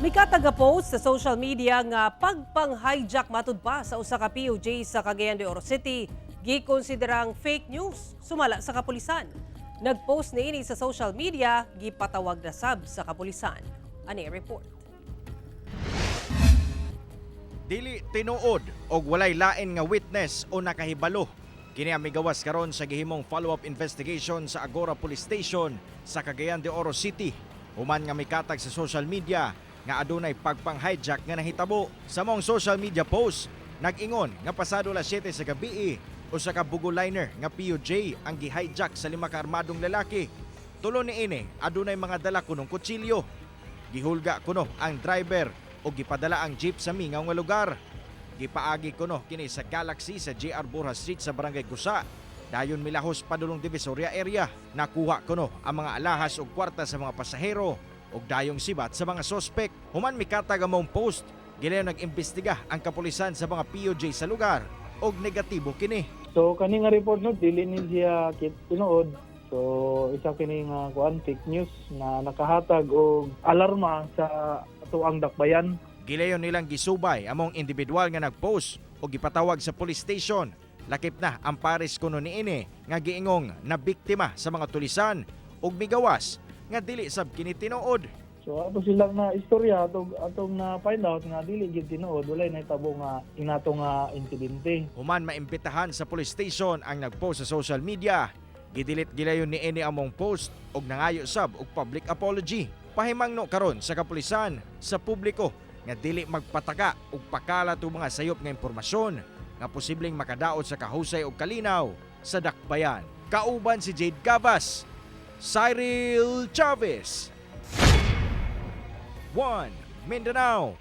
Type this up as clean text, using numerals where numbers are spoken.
Mikatag post sa social media nga pagpang-hijack matud pa sa usa ka PUJ sa Cagayan de Oro City gikonsiderang fake news sumala sa kapulisan. Nagpost niini sa social media, gipatawag na sab sa kapulisan. Ani report. Dili tinuod og walay lain nga witness o nakahibalo. Kini ang migawas karon sa gihimong follow-up investigation sa Agora Police Station sa Cagayan de Oro City. Human nga mikatag sa social media nga adunay pagpang-hijack nga nahitabo. Sa maong social media post, nag-ingon nga pasado alas 7 sa gabi, usa ka Bugo liner nga PUJ ang gi-hijack sa lima ka armadong lalaki. Tulo niini adunay mga dala kunong kutsilyo. Gihulga kuno ang driver o gipadala ang jeep sa mingaw nga lugar. Gipaagi kuno kini sa Galaxy sa JR Borja Street sa Barangay Gusa. Dayon milahos padulong Divisoria area. Nakuha kuno ang mga alahas ug kwarta sa mga pasahero ug dayong sibat sa mga sospek. Human mikatag ang maong post, gilayon nag-imbestiga ang kapulisan sa mga PUJ sa lugar og negatibo kini. So kani nga report, no, dili ni siya kit tinuod. So isa kini nga kuan, fake news na nakahatag og alarma sa atoang dakbayan. Gilayon nilang gisubay among individual nga nagpost o gipatawag sa police station. Lakip na ang pares kuno niini nga giingong na biktima sa mga tulisan ug migawas nga dili sab kini tinuod. So ato silang na istorya, atong atong na find out nga dili gid tinuod, walay nahitabo nga inato nga insidente. Human maimbitahan sa police station ang nagpost sa social media, gidelete gilayon niini among post ug nangayo sab og public apology. Pahimangno karon sa kapulisan sa publiko nga dili magpataka ug pakalat og mga sayop nga impormasyon nga posibleng makadaot sa kahusay ug kalinaw sa dakbayan. Kauban si Jade Gavas, Cyril Chavez. 1 Mindanao.